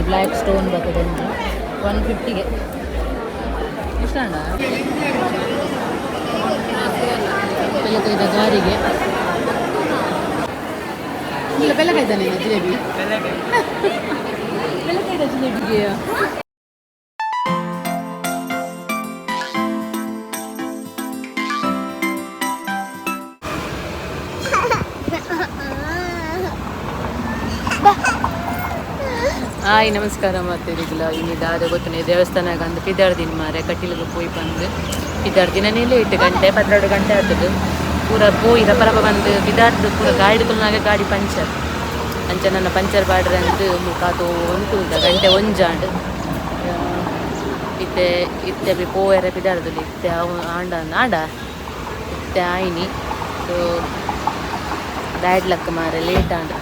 Black stone ಬರ್ತದೆ ಒಂಜಿ 150ಗೆ ಇಷ್ಟ ಅಣ್ಣ. ಬೆಲ್ಲಕಾಯ್ದ ಗಾರಿಗೆ ಇಲ್ಲ, ಬೆಲ್ಲಕಾಯ್ದಾನೆ ಜಿಲೇಬಿ, ಬೆಲ್ಲಕಾಯ್ದ ಜಿಲೇಬಿಗೆ. ಹಾಯ್, ನಮಸ್ಕಾರ. ಮಾತೆರಿಗ್ಲ ಇನಿ ದಾದ ಗೊತ್ತನೆ, ದೇವಸ್ಥಾನಗ ಅಂದ್ ಪಿದಾಡ್ದಿನ ಮಾರೆ. ಕಟೀಲಿಗೆ ಪೋಯಿ ಬಂದು ಪಿದಾಡ್ದಿನನೇ ಲೇಟ್. ಗಂಟೆ 12 ಗಂಟೆ ಆಗ್ತದೆ. ಪೂರ ಪೋಯಿ ರಪ ರಪ ಬಂದು ಪಿದಾಡ್ದು ಪೂರ ಗಾಡಿ ಕುಲ್ನಾಗ ಗಾಡಿ ಪಂಚರ್. ಅಂಚ ನನ್ನ ಪಂಚರ್ ಪಾಡ್ರೆ ಅಂದು ಕಾತೊಂದು ಕುಲ್ದ. ಗಂಟೆ ಒಂಜಾಂಡ್. ಇತ್ತೆ ಇತ್ತೆ ಬಿ ಪೋಯರೆ ಪಿದಾಡ್ದುಲ್ಲ. ಇತ್ತೆ ಅವು ಆಂಡ ಆಂಡ ಇತ್ತೆ ಆಯ್ನಿ. ಸೊ ಬ್ಯಾಡ್ ಲಕ್ ಮಾರೆ, ಲೇಟ್ ಆಂಡ್.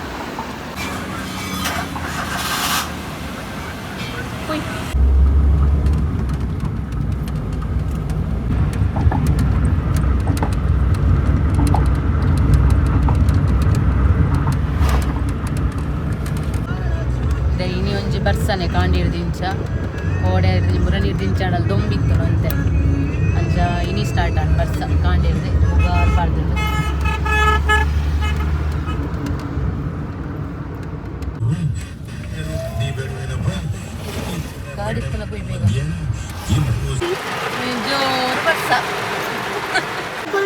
ಪೋಯ್. ಇನಿ ಒಂಜಿ ಬರ್ಸನೆ ಕಾಂಡಿರ್ದಿಂಚ ಕೋಡೆ ಮುರನಿ ದಿಂಚಾಡಲ್ ದೊಂಬಿತ್ತು ಅಂತೆ. ಅಂಚ ಇನಿ ಸ್ಟಾರ್ಟ್ ಆಂಡ್ ಬರ್ಸ ಕಾಂಡಿರ್ದೆ ಮುಗಾರ್ ಪಾಡ್ದುಂಡು. ಗಾಡಿ ಪೋಯ್ ಬೇಗ. ಜೋರು ಬರ್ಸ.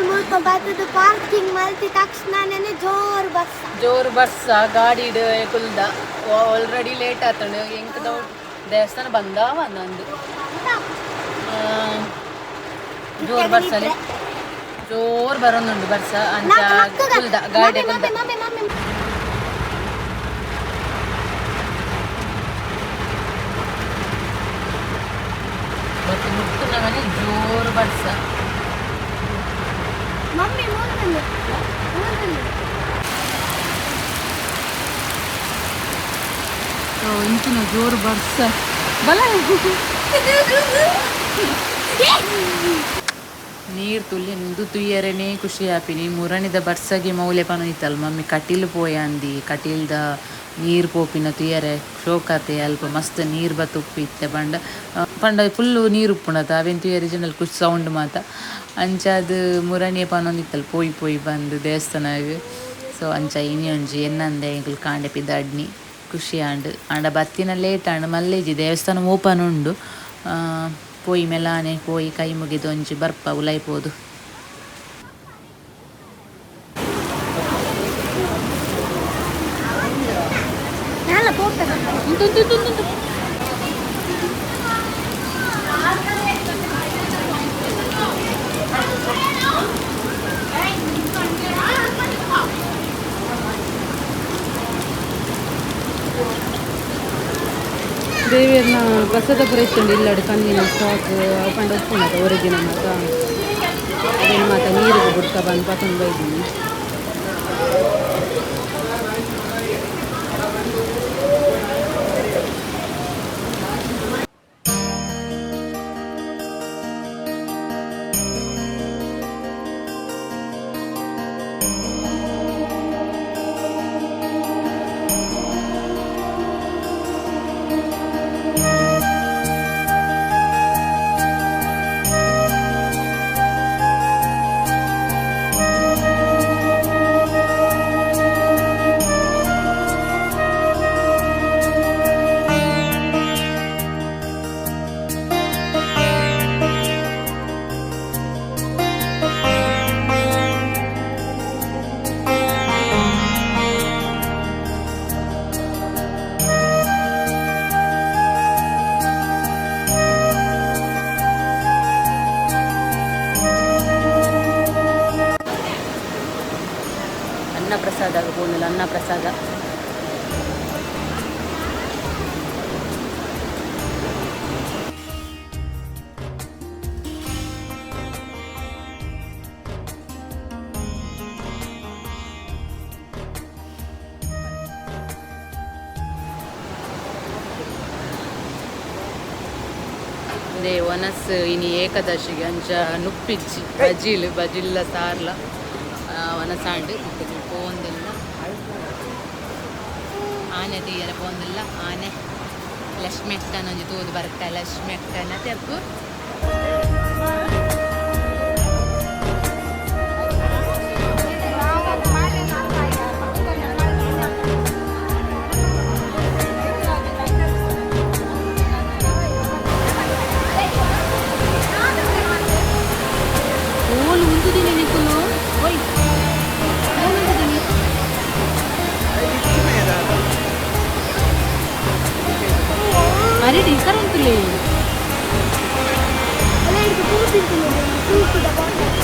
ಮುಲ್ಪ ಬತ್ತದ ಪಾರ್ಕಿಂಗ್ ಮಲ್ತಿ ತಕ್ಷಣನೇ ಜೋರು ಬಸ್. ಜೋರು ಬರ್ಸ. ಗಾಡಿ ಕುಲ್ದ, ಆಲ್ರೆಡಿ ಲೇಟ್ ಆತಂಡು. ಎಂಕದ ದೇವಸ್ಥಾನ ಬಂದಾವ ನಂದು. ಜೋರು ಬರ್ಸಲೆ, ಜೋರು ಬರೋದುಂಡು ಬರ್ಸ. ಅಂಚ ಕುಲ್ದ, ಗಾಡಿ ಕುಲ್ದ. Mummy, mummy. ಮತ್ತೆ ಮುಟ್ಟುನಗನೆ ಜೋರು ಬರ್ಸ. ಮಮ್ಮಿ, ಮೂರು ಮೂರು. ಇಂಚಿನ ಜೋರು ಬರ್ಸ ಬಲ. ನೀರು ತುಲ್ಯ ನಿಂದು ತುಯ್ಯರೇನೆ ಖುಷಿ ಆಪಿನಿ. ಮುರಣಿದ ಬರ್ಸಗೆ ಮೌಲೆ ಪನೋಯ್ತಲ್ ಮಮ್ಮಿ, ಕಟೀಲ್ ಪೋಯಾಂದಿ. ಕಟೀಲ್ದ ನೀರು ಪೋಪಿನ ತುಯ್ಯರೆ ಶೋಕಾತೆ. ಅಲ್ಪ ಮಸ್ತ್ ನೀರು ಬತ್ತುಪ್ಪು ಇತ್ತೆ. ಪಂಡ ಪಂಡ ಫುಲ್ಲು ನೀರು ಉಪ್ಪುಣತ ಅವೇನು ತುಯ್ಯರೆ ಜನಲ್ ಖುಷಿ ಸೌಂಡ್ ಮಾತ. ಅಂಚಾದ್ ಮುರಣಿಯ ಪನೊಂದಿತ್ತಲ್ ಪೋಯಿ ಪೋಯಿ ಬಂದು ದೇವಸ್ಥಾನಗ್. ಸೊ ಅಂಚ ಇನಿ ಒಂಜಿ ಎನ್ನಂದೆ ಎಂಕುಲು ಕಾಂಡೆ ಪಿದಾಡ್ನಿ, ಖುಷಿ ಆಂಡ್. ಆಂಡ ಬತ್ತಿನ ಲೇಟ್ ಆಂಡ್, ಮಲ್ಲೇಜಿ ದೇವಸ್ಥಾನ ಓಪನ್ ಉಂಡು. ಪೋಯಿ ಮೆಲಾನೆ ಪೋಯಿ ಕೈ ಮುಗಿದು ಒಂಜಿ ಬರ್ಪ ಉಲೈಪೋದು. ನಾಲ ಪೋಪೆ. ಉಂಟು ಉಂಟು ಉಂಟು ಉಂಟು. ದೇವಿಯರ್ನ ಪ್ರಸಾದ ಪೂರ ಇತ್ತುಂಡು. ಇಲ್ಲಡು ಕಂದಿನ ಸ್ಟಾಕ್ ಅವು ಪಂಡ ಉಪ್ಪುಂಡತ ಒರಿಜಿನ ಮಾತ. ಅದೇನು ಮಾತ ನೀರಿಗೆ ಬುಡ್ಕ ಬಂದು ಪತೊಂದು ಬೈದೀನಿ. ಅನ್ನ ಪ್ರಸಾದ ಪೋನಿಲ್ಲ, ಅನ್ನ ಪ್ರಸಾದ. ಅದೇ ಒನಸ್ ಇನಿ ಏಕಾದಶಿಗೆ. ಅಂಚ ನುಪ್ಪಿಜ್ಜಿ, ಬಜಿಲ್ ಬಜಿಲ್ಲ ಸಾರ್ಲ ಒನಸಾಂಡ್ ಪೋಂದೆಲ್ಲ. ಆನೆ ತೀಯರ ಪೋಂದಿಲ್ಲ ಆನೆ ಲಕ್ಷ್ಮಿ ಅಕ್ಕನೊಂಜಿ ತೂದು ಬರ್ಕ ಲಕ್ಷ್ಮಿ ಅಕ್ಕನ ತೆಪ್ಪು ಓಲು ಉಂತುದೀನಿ ನಿಕುಲು ಓಯ್ ಓಲು ಉಂತುದೀನಿ. ಅರೆ ಟೀಚರ್ ಅಂತಲೇ. ಅಲ್ಲ, ಇದು ಪೂ ತಿಂತೀನಿ, ತೂಕದ ಬಾಟಲ್.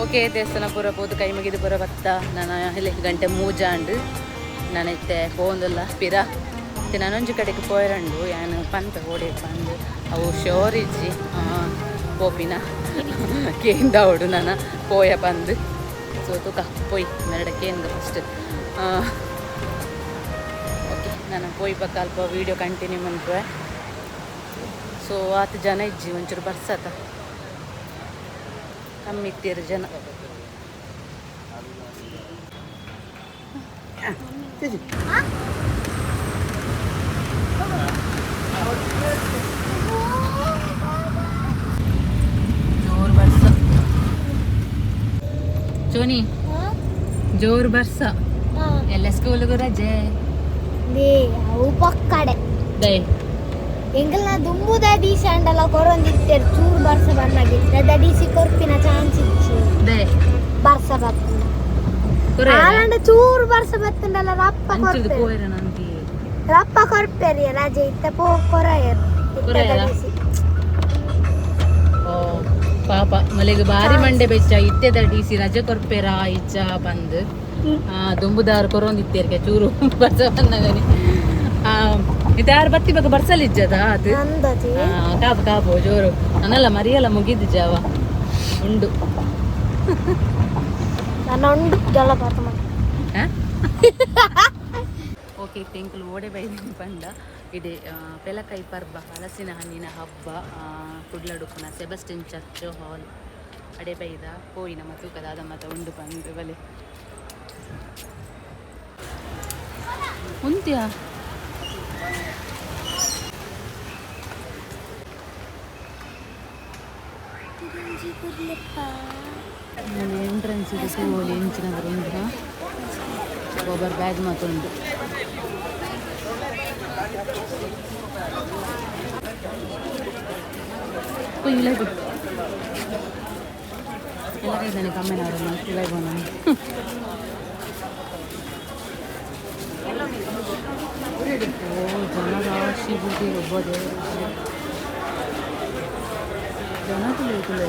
ಓಕೆ, ದೇವಸ್ಥಾನ ಪೂರ ಪೋದು ಕೈ ಮುಗಿದು ಪೂರ ಬತ್ತ. ನಾನು ಇಲ್ಲಿ ಗಂಟೆ ಮೂಜಾಂಡು. ನಾನು ಇತ್ತೆ ಪೋಂದಲ್ಲ ಪಿರ. ಇತ್ತೆ ನಾನೊಂಜಿ ಕಡೆಗೆ ಪೋಯರಂಡು ಯಾನು ಪನ್ಪೆ ಓಡೆ ಪಂದು ಅವು ಶೋರ್ ಇಜ್ಜಿ. ಪೋಪಿನ ಕೇಂದ ಅವಡು ನಾನು ಪೋಯ ಪಂದು. ಸೊ ತೂಕ ಪೋಯ್ ಮೆರಡ ಕೇಂದ ಫಸ್ಟ್. ಓಕೆ, ನಾನು ಪೋಯ್ ಪಕ್ಕ ಅಲ್ಪ ವೀಡಿಯೋ ಕಂಟಿನ್ಯೂ ಮನ್ಪುವೆ. ಸೊ ಆತ ಜನ ಇಜ್ಜಿ, ಒಂಚೂರು ಬರ್ಸತ ಕಮ್ಮಿ ಇತ್ತೀರು ಜನ. ಜೋರು ಬರ್ಸ ಚೋನಿ, ಜೋರು ಬರ್ಸ. ಎಲ್ಲ ಸ್ಕೂಲ್ಗೂ ರಜೆ. ಅವು ಪಕ್ಕಡೆ. ದೈ. ಎಂಗಲ್ನ ದುಂಬುದ ದೀಸ ಅಂಡಲ ಕೊರೊಂದಿತ್ತೇರು. ಚೂರು ಬರ್ಸ ಬನ್ನಾಗಿತ್ತು, ದೀಸಿ ಕೊರ್ಪಿನ ಚಾನ್ಸ್ ಇತ್ತು. ದೈ. ಬರ್ಸ ಬತ್ತಂಡ ಆಲಂಡ ಚೂರು ಬರ್ಸ ಬತ್ತಂಡಲ ರಪ್ಪ ಅಂಚುದು ಕೊರ್ಪೆರು. ಪೋಯರ ನಂದಿ. ರಪ್ಪ ಕೊರ್ಪೆರಿ ರಜೆ ಇತ್ತ ಪೋ ಕೊರಯರು ಇತ್ತದ. ಕೊರಯರಾ? ದೀಸಿ. ಓ ಪಾಪ, ಮಲೆಗೆ ಬಾರಿ ಮಂಡೆ ಬೆಚ್ಚ. ಇತ್ತೆದ ಡಿ ಸಿ ರಜೆ ಕೊರ್ಪೆರ ಇಚ್ಚ ಬಂದು ದುಂಬುದಾರು ಕೊರೊಂದಿತ್ತೇರ್ಗೆ ಚೂರು ಬರ್ಸ ಬಂದಾಗನಿ ಇದಾರು ಬತ್ತಿ ಬಗ ಬರ್ಸಲಿಜ್ಜದ ಅದು. ನಂದತಿ. ಕಾಪು ಕಾಪು ಜೋರು ನನ್ನಲ್ಲ ಮರಿಯಲ್ಲ ಮುಗಿದ್ದು ಜಾವ ಉಂಡು. ನನ್ನ ಉಂಡು ಜಲಪಾತ ಮಾಡಿ. ಓಕೆ, ತೆಂಕುಲು ಓಡೆ ಬೈದಿನ ಪಂಡ ಇದೆ ಪೆಲಕೈ ಪರ್ಬ, ಹಲಸಿನ ಹಣ್ಣಿನ ಹಬ್ಬ, ಕುಡ್ಲಡುಪುನ ಸೆಬಸ್ಟಿನ್ ಚರ್ಚ್ ಹಾಲ್ ಅಡೆ ಬೈದ. ಪೋಯಿ ನಮ್ಮ ತೂಕದಾದ ಮತ ಉಂಡು ಬಂದು ಬಲೆ ಉಂತ್ಯಾ. ಎಂಟ್ರೆನ್ಸ್ ಇದೆ ತೂವೊಲಿ ಎಂಚಿನ ಉಂಡು. ಗೊಬ್ಬರ ಬ್ಯಾಗ್ ಮಾತುಂಡು. ಇಲ್ಲ, ಎಲ್ಲ ಇದ್ದಾನೆ ಕಮ್ಮಿನವರು ಇಲ್ಲ ನಾನು. ಓ ಜನರಾಶಿ ಬೂಟಿ ಒಬ್ಬ ದೇವರು ಜನ ತುಳಿಯುತ್ತಿಲ್ಲ.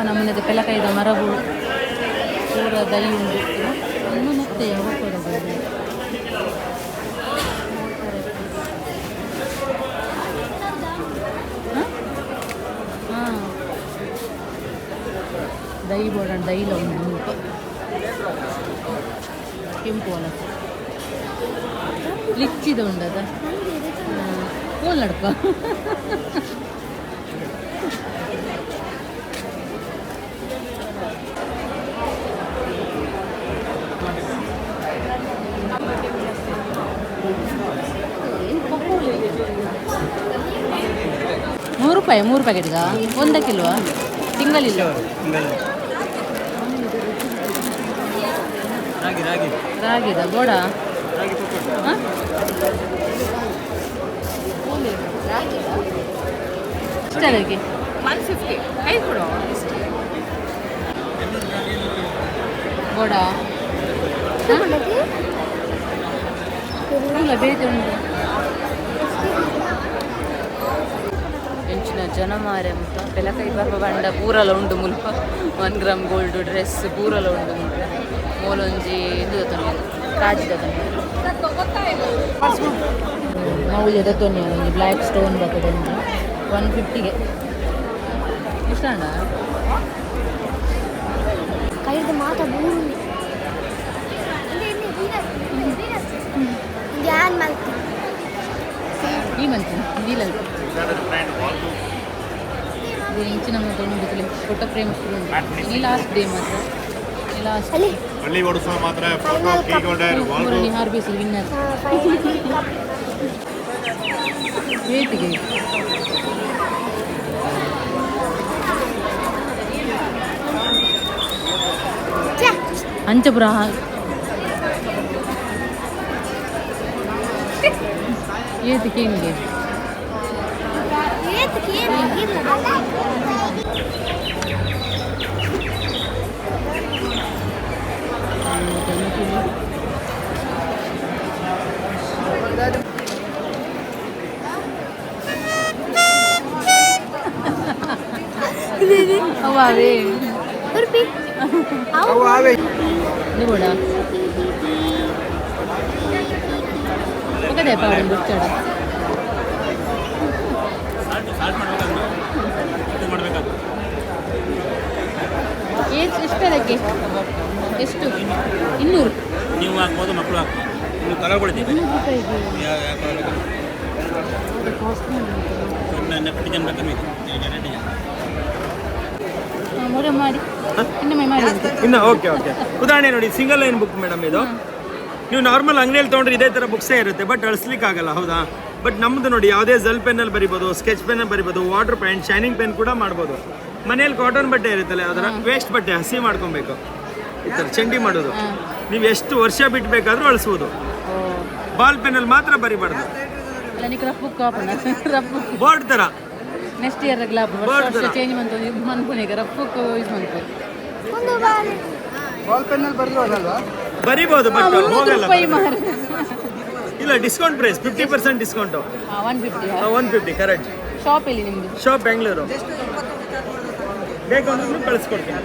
ನಮ್ಮನೆದ ಪೆಲಕಾಯಿದ ಮರಗಳು ಪೂರ ದೈ ಉಂಡು. ಇನ್ನು ಮತ್ತೆ ಯಾವ ಕೊಡೋದು? ಹಾಂ, ದೈ ಬೋಡ ದೈಲ ಉಂಡು ಮುಲ್ಪ ಕೆಂಪು ಅಲ್ಲ ಲಿಚ್ಚಿದ ಉಂಡದ ಹೋಲ್ ನಡ್ಪ. 3 ರೂಪಾಯಿ ಮೂರು ಪ್ಯಾಕೆಟ್ಗಾ? ಒಂದಕ್ಕಿಲ್ವಾ? ತಿಂಗಳಿಲ್ಲ. ರಾಗಿದ ಬೋಡ ಎಷ್ಟು ಅದಕ್ಕೆ? 150 ಕೈ ಕೊಡು. ಬೋಡ ಇಲ್ಲ, ಬೇತೆ ಉಂಟು. ಎಂಚಿನ ಜನ ಮಾರೆ ಅಂತ. ಪೆಲಕೈ ಬರ್ಪ ಬಂಡ ಪೂರಲ ಉಂಡು ಮುಲ್ಪ. 1 ಗ್ರಾಮ್ ಗೋಲ್ಡ್, ಡ್ರೆಸ್ ಪೂರಲ ಉಂಡು ಮುಲ್ಪ. ಮೂಲೊಂಜಿ ಇದು ದತ್ತೊನಿ, ಕಾಜಿ ದತ್ತೊನಿ, ಮೌಲ್ಯ ದತ್ತೊನಿ. ಒಂಜಿ ಬ್ಲ್ಯಾಕ್ ಸ್ಟೋನ್ ಬರ್ತದೆ ಒಂಜಿ 150ಗೆ. ಇಷ್ಟ ಅಣ್ಣ. ಕೈದು ಮಾತ ಬೂರು ಯಾನ್ ಮಲ್ತಿ. ಈ ಮಂತಿನ ನೀಲಲ್ಲಿ ಇದು ಇಂಚಿನ ಉಂಡು. ಫೋಟೋ ಫ್ರೇಮ್ ಉಂಟು. ಇನಿ ಲಾಸ್ಟ್ ಡೇ ಮಾತ್ರ, ಲಾಸ್ಟ್. ಅಲ್ಲಿ. ಹಳ್ಳಿ ಓಡಿಸೋ ಮಾತ್ರ ಫೋಟೋ ಕೀಗೊಂಡರ್. ಮೂರನೇ ಹಾರ್ಬೀಸ್ ವಿನ್ನರ್. Final cup. ವೇಟಿಗೆ. ಛೆ! ಅಂಚಪುರ ಏತಿಗೆ ಹಿಂಗೆ. ಏತಕ್ಕೆ ಏನು ಇಲ್ಲ. ಅವೇ. ಉರ್ಪಿ. ಇದು ಕೂಡ ఒకటే ಪಾಡು ಬುಚ್ಚಾಡ. ಸಾಲ್ಟ್ ಮಾಡ್ಬೇಕಾದ್ರೆ ಇದು ಮಾಡ್ಬೇಕಾದ್ರೆ. ಎಷ್ಟು ಎಷ್ಟು ಅದಕ್ಕೆ ಎಷ್ಟು? 200. ನೀವು ಹಾಕ್ಬೋದು, ಮಕ್ಕಳು ಹಾಕ್ಬೋದು. ನೀವು ಕಲರ್ಗಳಿದೆ. 200 ರೂಪಾಯಿಗೆ. ಯಾವ ಯಾವ ಕಲರ್ ಬೇಕು? ಇನ್ನು ಡಿಸೈನ್ ಬೇಕಾದ್ರೆ ಇದೆ, ಎರಡು ಡಿಸೈನ್. ಮೊರೆ ಮಾಡಿ, ಇನ್ನೊಮ್ಮೆ ಮಾಡಿ. ಇನ್ನು ಓಕೆ ಓಕೆ. ಉದಾಹರಣೆ ನೋಡಿ, ಸಿಂಗಲ್ ಲೈನ್ ಬುಕ್ ಮೇಡಮ್ ಇದು. ನೀವು ನಾರ್ಮಲ್ ಅಂಗಡಿಯಲ್ಲಿ ತೊಗೊಂಡ್ರೆ ಇದೇ ಥರ ಬುಕ್ಸೇ ಇರುತ್ತೆ, ಬಟ್ ಅಳಿಸ್ಲಿಕ್ಕೆ ಆಗಲ್ಲ, ಹೌದಾ? ಬಟ್ ನಮ್ಮದು ನೋಡಿ, ಯಾವುದೇ ಜೆಲ್ ಪೆನ್ನಲ್ಲಿ ಬರಿಬೋದು, ಸ್ಕೆಚ್ ಪೆನ್ನಲ್ಲಿ ಬರಿಬೋದು, ವಾಟರ್ ಪೆನ್, ಶೈನಿಂಗ್ ಪೆನ್ ಕೂಡ ಮಾಡ್ಬೋದು. ಮನೇಲಿ ಕಾಟನ್ ಬಟ್ಟೆ ಇರುತ್ತಲ್ಲ, ಅದರ ವೇಸ್ಟ್ ಬಟ್ಟೆ ಹಸಿ ಮಾಡ್ಕೊಬೇಕು. ಈ ಥರ ಚಂಡಿ ಮಾಡೋದು. ನೀವು ಎಷ್ಟು ವರ್ಷ ಬಿಟ್ಟು ಬೇಕಾದರೂ ಅಳಿಸ್ಬೋದು. ಬಾಲ್ ಪೆನ್ನಲ್ಲಿ ಮಾತ್ರ ಬರಿಬಾರ್ದು. ಅಲ್ಲ, ನಿಕ್ ರಫ್ ಬುಕ್ ಆಪಣ, ರಫ್ ಬುಕ್. ಬೋರ್ಡ್ ಥರ. ನೆಕ್ಸ್ಟ್ ಇಯರ್ ಗ್ಲಾಬ್ ವರ್ಷ Board ವರ್ಷ ತರ. ಚೇಂಜ್ ಮಂತು ಮನ್ಪುನಿಗ ರಫ್ ಬುಕ್ ಯೂಸ್ ಮಂತು. ಒಂದು ಬಾರಿ. ಬರಿಬೋದು, ಬಟ್ 300 ಹೋಗಲ್ಲ. ರೂಪಾಯಿ ಮಾರ. ಇಲ್ಲ, discount price, 50% discount. 150. 150, correct. Shop ಎಲ್ಲಿ ನಿಮ್ಮದು? ಶಾಪ್ ಬೆಂಗಳೂರು. ಬೇಕು ಅಂದ್ರೆ ಕಳಿಸ್ಕೊಡ್ತೀನಿ.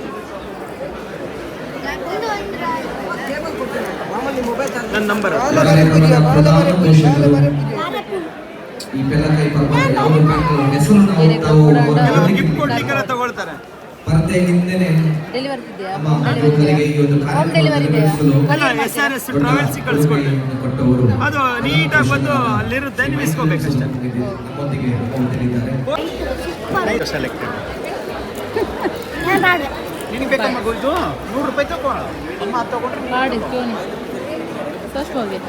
ಒಂದು ಅಂದ್ರೆ ನನ್ನ ನಂಬರ್. ಕಾರ್ಯಕ್ರಮದ ಪ್ರಧಾನ ಪೋಷಕರು ಬಾರಪು. ಈ ಪೆಲಕೈ ಪರ್ವದ ಯಾವ ಬ್ಯಾಂಕ್ ಹೆಸರು ನಾವು ತಾವು ಕೆಲವರು ಗಿಫ್ಟ್ ಕೊಡ್ಲಿಕ್ಕೆಲ್ಲ ತಗೊಳ್ತಾರೆ. ಪರದೆ ಹಿಂದೆನೆ ಡೆಲಿವರಿ ಇದೆಯಾ? ನಮ್ಮ ಯುವಕರಿಗೆ ಈ ಒಂದು ಹೋಮ್ ಡೆಲಿವರಿ ಇದೆಯಾ? ಕಾರ್ಯಕ್ರಮ ಎಸ್ ಆರ್ ಎಸ್ ಟ್ರಾವೆಲ್ಸ್ ಕಳಿಸ್ಕೊಡ್ತೀನಿ. ಕೊಟ್ಟವರು. ಅದು ನೀಟಾಗಿ ಬಂದು ಅಲ್ಲಿರುತ್ತೆ, ನೀವು ಇಸ್ಕೋಬೇಕಷ್ಟೇ. ನಮ್ಮೊಂದಿಗೆ ನಮ್ಮೊಂದಿಗಿದ್ದಾರೆ. ಸೂಪರ್. ಸೆಲೆಕ್ಟೆಡ್. ನಾನು ಬಾಡ್ವೆ. ನಿನಗೆ ಬೇಕಮ್ಮ ಇದು? 100 ರೂಪಾಯಿ ತಗೋ ಅಮ್ಮ, ಅದು ತಗೊಂಡ್ರೆ. ಮಾಡಿ ಟೋನಿ ಫಸ್ಟ್ ಹೋಗಿ.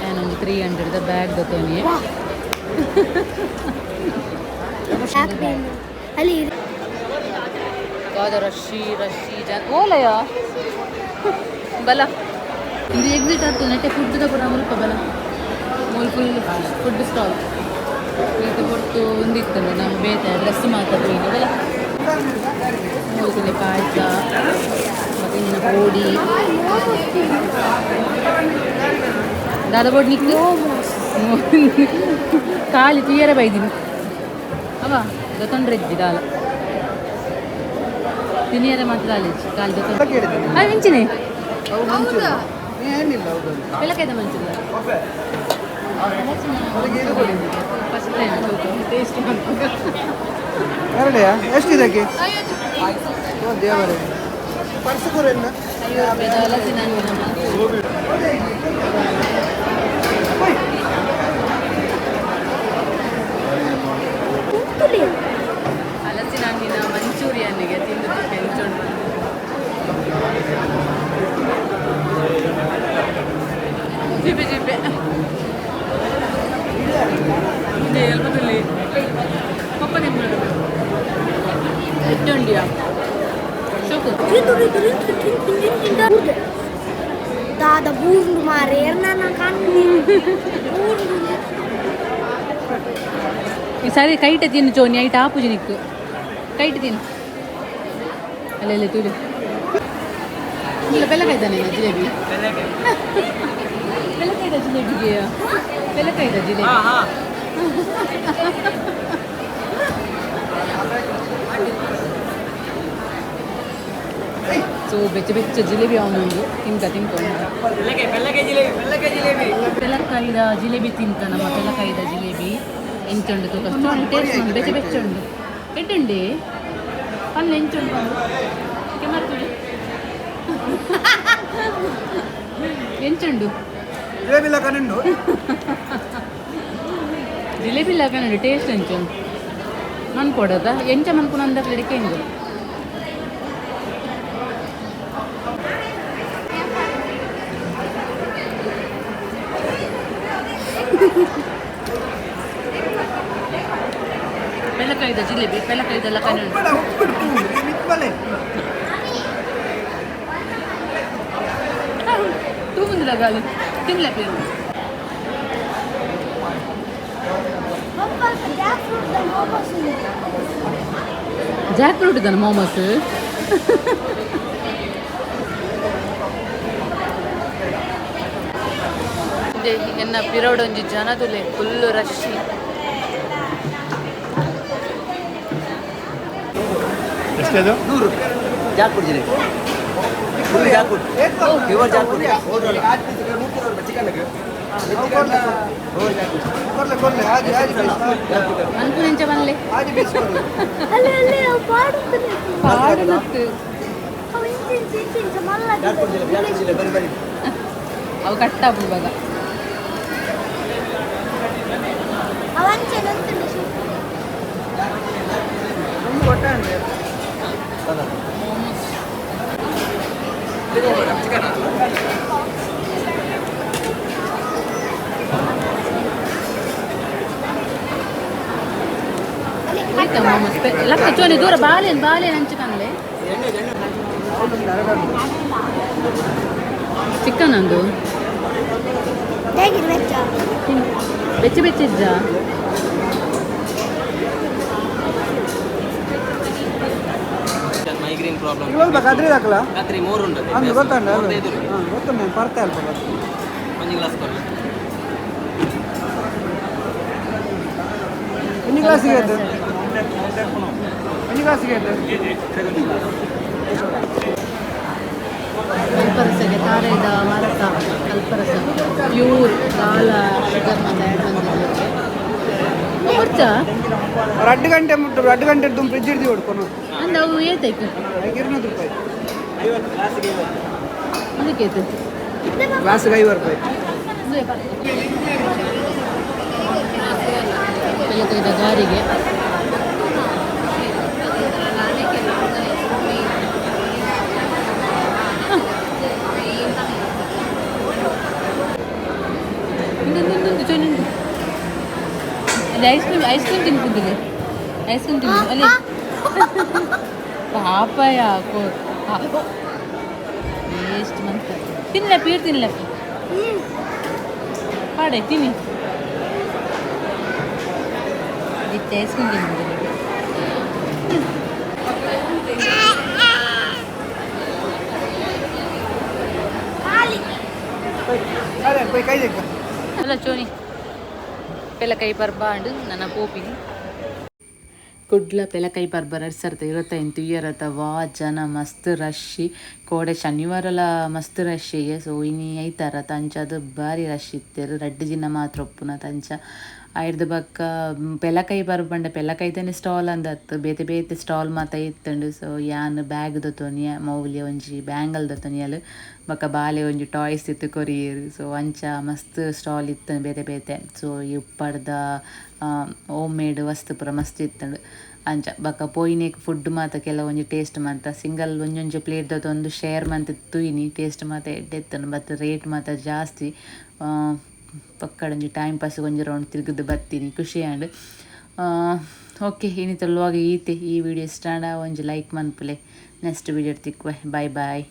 ನಾನೊಂದು 300ದ ಬ್ಯಾಗ್ ದತ್ತೋನಿ. ಯಾಕೆ ಬೇಕು? ಅಲ್ಲಿ ಯಾವ್ದು ರಶಿ ರಶಿ ಜನ ಓಲಯ ಬಲ. ಇದು ಎಕ್ಸಿಟ್ ಆಗ್ತದೆ ನೆಟ್ಟೆ. ಫುಡ್ದ ಪೂರ ಮುಲ್ಪ ಬಲ. ಮೂಲು ಫುಲ್ ಫುಡ್ ಸ್ಟಾಲ್. ಈತ ಕೊಟ್ಟು ಒಂದಿತ್ತು ನಮ್ಮ ಬೇತೆ ಡ್ರೆಸ್ ಮಾತ್ರ ಈಗ ಬಲ. ಮೂರು ಪಾಯಸ ಮತ್ತು ಇನ್ನು ಕೋಡಿ ದಾದ ಬೋಡ್ ನಿಕ್ಕು ಖಾಲಿ ತುಯ್ಯರೆ ಬೈದಿನಿ ಅವ ದೊತೊಂಡ್ರೆ ಇದ್ದಿ ದಾಲ ತಿನಿಯರೆ ಮಾತ್ರ ದಾಲೇಜ್ ಖಾಲಿ ದೊತೊಂಡ್ರೆ. ಅದು ಮಿಂಚಿನೇ. ಏನಿಲ್ಲ, ಹೌದು. ಬೆಳಕೈದ ಮಂಚಿಲ್ಲ. First time taste. ಎರಡೆಯಾ? ಎಷ್ಟು ಇದಕ್ಕೆ? ಓ ದೇವರೇ, ಪರ್ಸ್ ಕೂಡ. 50 ರೂಪಾಯಿದ ಹಲಸಿನ ಹಣ್ಣಿನ ಮಾತ್ರ. ಕುಂತುಲಿ. ಹಲಸಿನ ಹಣ್ಣಿನ ಮಂಚೂರಿಯನ್ನಿಗೆ ತಿಂದು ಹೆಂಚುಂಟು. ಜಿಪೆ ಜಿಪೆ ಇದೆ ಎಲ್ಬದಲ್ಲಿ ಪಪ್ಪ ತಿಂದು ಎಟ್ಟುಂಡಿಯಾ ಶೋಕು. ದಾದ ಬೂರ್ದು ಮಾರೆ ನಾನು ಕಾಣ್ತೀನಿ. ಈ ಸಾರಿ ಕೈಟ ತಿನ್ನು ಚೋನಿ, ಐಟ್ ಆಪುಜಿ ನಿಕ್ಕು. ಕೈಟ್ ತಿನ್ನು. ಅಲ್ಲೆಲ್ಲ ತೂಲು ಇಲ್ಲ. ಬೆಲ್ಲಕಾಯ್ದಾನೆ ಜಿಲೇಬಿ, ಬೆಲ್ಲಕಾಯ್ದ ಜಿಲೇಬಿಗೆ, ಬೆಲ್ಲಕಾಯ್ದ ಜಿಲೇಬಿ. ಸೊ ಬೆಚ್ಚ ಬೆಚ್ಚ ಜಿಲೇಬಿ ಅವನೊಂದು ತಿಂತ ತಿಂತ ಪೆಲಕ್ಕಾಯಿದ ಜಿಲೇಬಿ ತಿಂತ. ನಮ್ಮ ಪೆಲಕಾಯಿದ ಜಿಲೇಬಿ ಎಂಚುಂಡು ತೂಕ. ಟೇಸ್ಟ್ ಉಂಡು, ಬೆಚ್ಚ ಬೆಚ್ಚ ಉಂಡು. ಎಡ್ಡುಂಡಿ ಪಲ್ಲೆ ಎಂಚುಂಡು ಕೆಮರ್ತುಡಿ ಎಂಚುಂಡು. ಜಿಲೇಬಿ ಲಕ್ಕನುಂಡು. ಜಿಲೇಬಿ ಲಕ್ಕನುಂಡು. ಟೇಸ್ಟ್ ಎಂಚುಂಡು ಮನ್ಕೊಡದ ಎಂಚ ಮನ್ಪುನಂದ ಎಡಿಕೆ ಎಂಜು. ಪೆಲಕಾಯ್ದ ಜಿಲೇಬಿ, ಪೆಲಕಾಯ್ದ ಲಕ್ಕನುಂಡು. ತೂ ಮುಂದೆ ಲಗಾಲು ತಿನ್ಲೆ ಪೇರು. ಜಾಕ್ ಫ್ರೂಟ್ ಇದ್ದಾನೆ ಮೋಮೋಸ್. ಎನ್ನ ಪಿರೋಡೊಂಜಿ ಜನದುಲೆ ಫುಲ್ಲು ರಶ್. ಎಷ್ಟದು? 100 jackfruit jalebi. Full jackfruit, pure jackfruit. ಅನ್ಪುನೆಂಚ ಬನ್ಲೆ. ಅಲ್ಲೇ ಅಲ್ಲೇ ಅವು ಪಾಡುತ್ತದೆ. ಪಾಡುನತ್ತು. ಅವು ಇಂಚ ಇಂಚ ಇಂಚ ಇಂಚ ಮಲ್ಲ. ಅವು ಕಟ್ಟಾಪುಂಡು ಬಗ. ಅವಂಚೆ ನಂತುಂಡು ಸೂಪರ್. ಆಯ್ತಾ ಮೋಮೋಸ್ ಲಕ್ಕ ಚೋನಿ ದೂರ ಬಾಳೆನ್ ಬಾಳೆನ್ ಹಂಚು ಕನ್ಲೆ. ಚಿಕನ್ ಅಂದು. ಹೇಗಿದೆ ವೆಚ್ಚ? ಬೆಚ್ಚ ಬೆಚ್ಚಿದ್ದ. Migraine problem. ಕದ್ರಿ ಹಾಕಲ. ರಾತ್ರಿ 3 ಉಂಟು. ಅಂದು ಗೊತ್ತುಂಡು, ಗೊತ್ತುಂಡು, ಪರ್ತೆ ಅಲ್ಪ. ಒಂದು ಗ್ಲಾಸ್ ಕೊಡಿ. ಎన్ని ಕ್ಲಾಸಿಗೆ ಆಯ್ತು? ಎన్ని ಕ್ಲಾಸಿಗೆ ಆಯ್ತು? ಕಲ್ಪರಸಗೆ ತಾರೆದ ಮರತ ಕಲ್ಪರಸ ಪ್ಯೂರ್ ದಾಲ ಶುಗರ್ ಮತ್ತೆ ಆ್ಯಡ್ ಬಂದಿದೆ ಕೊರ್ಚ. 2 ಗಂಟೆ ಮುಟ್ಟು, 2 ಗಂಟೆ ತುಂಬ ಫ್ರಿಜ್ ಹಿಡ್ದು ಹೊಡ್ಕೊನು. ಅಂದ ಅವು ಏತೈತು? 200 ರೂಪಾಯಿ. ಅದಕ್ಕೆ ಏತು? ಗ್ಲಾಸ್ಗೆ 50 ರೂಪಾಯಿ. ಪೆಲಕಾಯ್ದ ಗಾರಿಗೆ. ಅಲ್ಲಿ ಐಸ್ ಕ್ರೀಮ್, ಐಸ್ ಕ್ರೀಮ್ ತಿನ್ಕೊಂಡಿದೆ. ಐಸ್ ಕ್ರೀಮ್ ತಿನ್ನು ಅಲ್ಲಿ. ಪಾಪ ಯಾಕೋ ವೇಸ್ಟ್ ಮಂತ ತಿನ್ಲ ಪೀರ್ ತಿನ್ಲ ಪಾಡೆ ತಿನ್ನಿ. ಇತ್ತೆ ಐಸ್ ಕ್ರೀಮ್ ತಿನ್ನುದಿಲ್ಲ. ಅಲ್ಲ ಚೋನಿ ಪೆಲಕೈ ಪರ್ಬಾಂಡು ನನ್ನ ಪೋಪಿನಿ ಕುಡ್ಲ ಪೆಲಕೈ ಪರ್ಬ 2025 ತುಯ್ಯರತ ವಾ ಜನ ಮಸ್ತ್ ರಶ್. ಕೋಡೆ ಶನಿವಾರಲ ಮಸ್ತ್ ರಶ್ಶಿಗೆ. ಸೊ ಇನಿ ಐತಾರ ತಂಚ ಅದು ಬಾರಿ ರಶ್ ಇತ್ತೆರ್. 2 ದಿನ ಮಾತ್ರ ಒಪ್ಪುನ ತಂಚ. ಐರ್ದ ಬಕ್ಕ ಪೆಲಕೈ ಪರ್ಬಂಡ ಪೆಲಕೈದನೆ ಸ್ಟಾಲ್ ಅಂದತ್ತು ಬೇತೆ ಬೇತೆ ಸ್ಟಾಲ್ ಮಾತ ಇತ್ತುಂಡು. ಸೊ ಯಾನ್ ಬ್ಯಾಗ್ ದೊತೊನಿಯ, ಮೌಲ್ಯ ಒಂಜಿ ಬ್ಯಾಂಗಲ್ ದೊತೊನಿಯಲು, ಬೊಕ್ಕ ಬಾಲೆ ಒಂಜಿ ಟಾಯ್ಸ್ ಇತ್ತು ಕೊರಿಯರ್. ಸೊ ಅಂಚ ಮಸ್ತ್ ಸ್ಟಾಲ್ ಇತ್ತು ಬೇತೆ ಬೇತೆ. ಸೊ ಈ ಉಪ್ಪಡ್ದ ಹೋಮ್ ಮೇಡ್ ವಸ್ತು ಪೂರ ಮಸ್ತ್ ಇತ್ತುಂಡು. ಅಂಚ ಬೊಕ್ಕ ಪೋಯಿನೇಕ್ ಫುಡ್ ಮಾತ ಕೆಲವೊಂಜಿ ಟೇಸ್ಟ್ ಮಾತ ಸಿಂಗಲ್ ಒಂಜೊಂಜಿ ಪ್ಲೇಟ್ ಒಂದು ಶೇರ್ ಮಂತ್ ತೂಯಿನಿ. ಟೇಸ್ಟ್ ಮಾತ ಎಡ್ಡೆ ಇತ್ತುಂಡು, ಬಟ್ ರೇಟ್ ಮಾತ ಜಾಸ್ತಿ. ಪಕ್ಕಡೊಂಜಿ ಟೈಮ್ ಪಾಸ್ ಒಂಜಿ ರೌಂಡ್ ತಿರುಗಿದು ಬತ್ತೀನಿ, ಖುಷಿ ಆಂಡ್. ಓಕೆ, ಇನಿ ತಲ್ಲುವಾಗ ಈತೆ. ಈ ವಿಡಿಯೋ ಇಷ್ಟ ಒಂಜಿ ಲೈಕ್ ಮನ್ಪುಲೆ. ನೆಕ್ಸ್ಟ್ ವಿಡಿಯೋ ತಿಕ್ಕುವೆ. Bye boy.